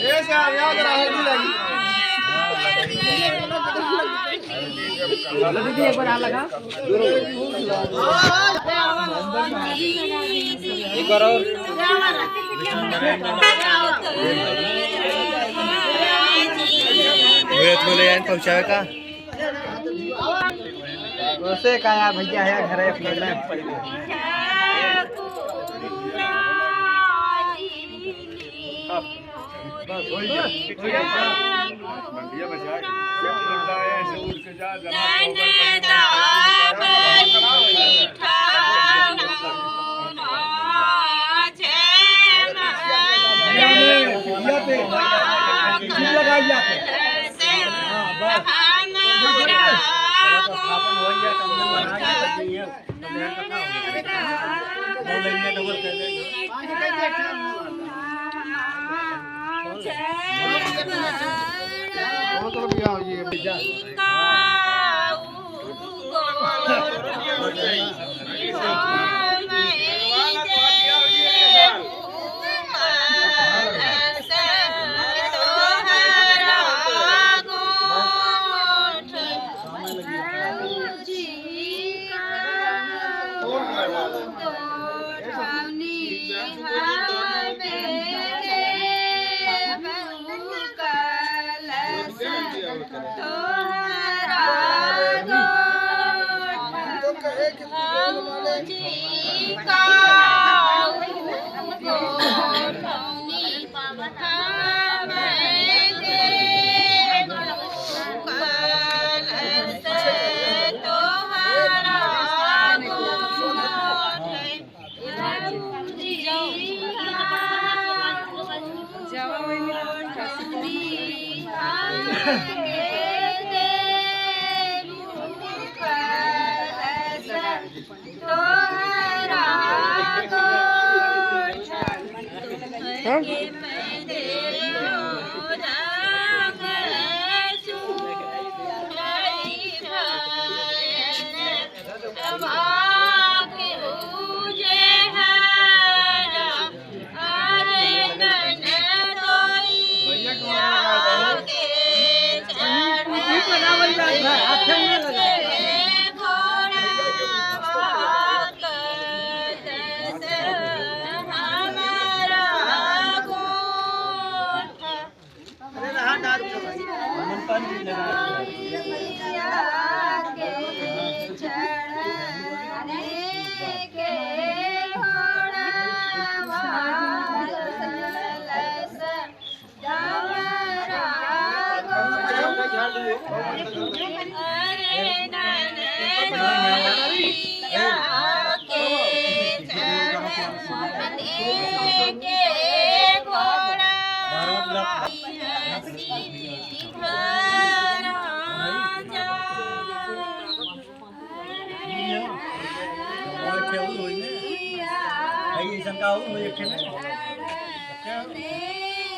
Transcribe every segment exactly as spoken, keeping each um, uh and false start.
ए से आ गया, जरा हल्दी लगी। दीदी, एक बार आ लगा। एक बार और। वेद को ले आए पहुँचावे का। वैसे का यार भैया है घर है अपने में। बस, हो गया, हो गया। मंडिया बजा के, ऐसे उठ के जा, जमा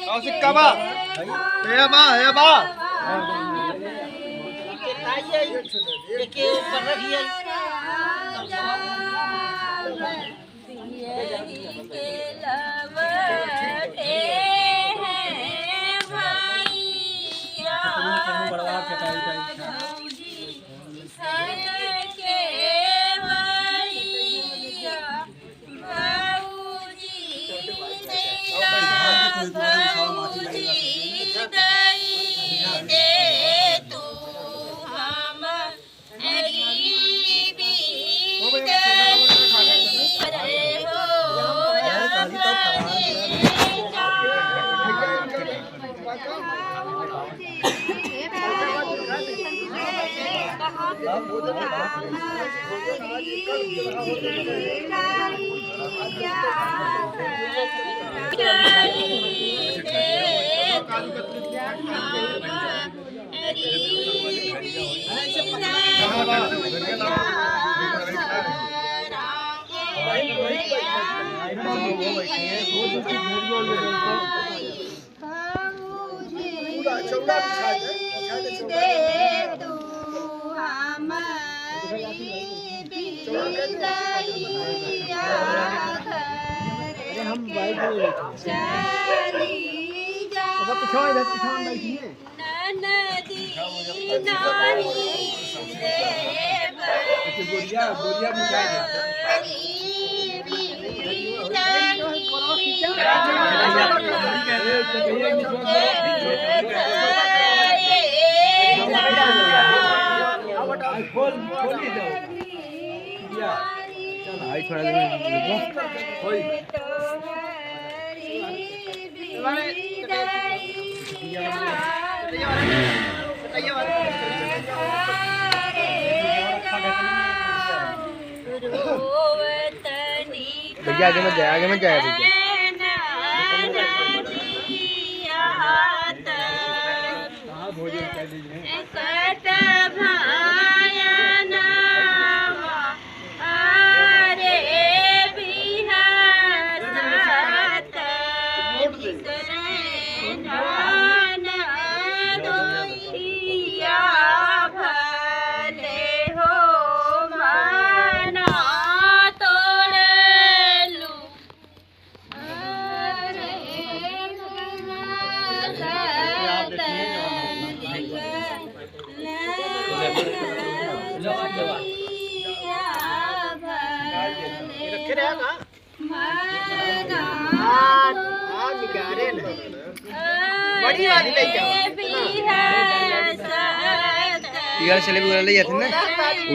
कौशिक का बा? हे बा, हे बा। चौड़ा बिछा दे, बिछा दे चौड़ा। दे तू हमारी बिदाइया घर के चली जा। अब पीछे इधर पीछे हम बैठिए। ननदी नाही देब। अच्छा, बोलिया, बोलिया बिछा दे। आई थोड़ा देर में रुको। भैया, आगे मत जाए, आगे मत जाए भैया। बड़ी वाली लेके आओ। इधर चले भी वाला ले जाते ना।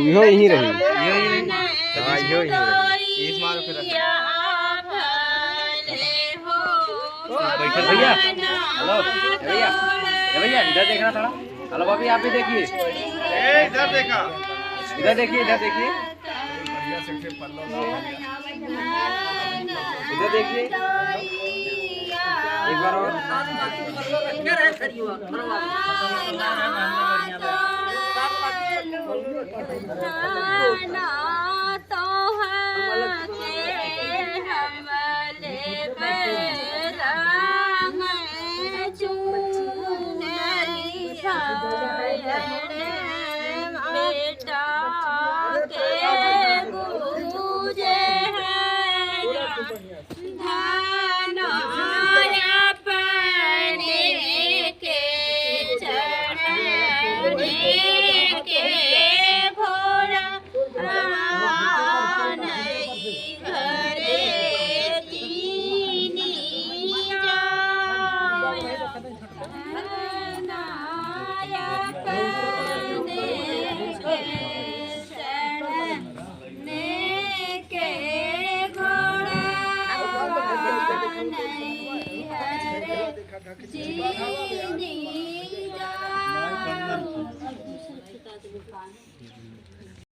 इहो यहीं रही। इहो यहीं रही। हाँ, इहो यहीं रही। इस मारो फिर। बैठो भैया। हेलो, ए भैया। ए भैया, इधर देखना थोड़ा। हेलो भाभी, आप भी देखिए। ए, इधर देखा। इधर देखिए, इधर देखिए। इधर देखिए, एक बार और।